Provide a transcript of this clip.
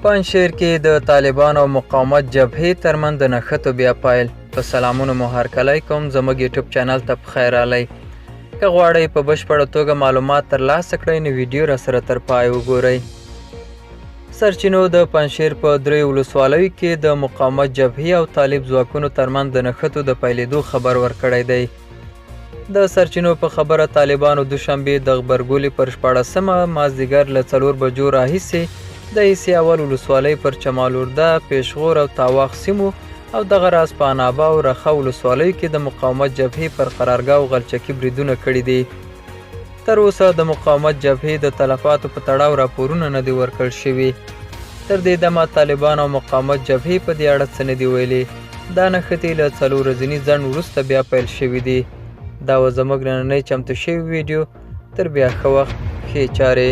پنجشیر کې د طالبانو او مقاومت جبهې ترمنځ د نښتو بیا پیل. په سلامونو مو هرکلی کوم، زموږ یوټیوب چینل ته په خیر راغلی. که غواړئ په بشپړه توګه معلومات ترلاسه کړئ نو ویډیو را سره تر پای وګورئ. سرچینو د پنجشیر په دریو ولسوالیو کې د مقاومت جبهې او طالب ځواکونو ترمنځ د نښتو د پیلېدو خبر ورکړی دی. د سرچینو په خبره طالبانو دوشنبه د غبرګولي پر 16مه مازدیګر له 4 بجو راهیسې د عیسي اول ولسوالۍ پر چمالورده، پیشغور او تاواخ سیمو او دغه راز په عنابه او رخه ولسوالیو کې د مقاومت جبهې پر قرارګاو غلچکي بریدونه کړي دي. تر اوسه د مقاومت جبهې د تلفاتو په تړاو راپورونه نه دي ورکړل شوي. تر دې دمه طالبان او مقاومت جبهې په دې اړه څه نه دي ویلي. دا نښتې له 4 ورځني ځنډ وروسته بیا پیل شوې دي. دا وه زموږ نننۍ چمتو شوې ویډیو. تر بیا ښه وخت، ښې چارې.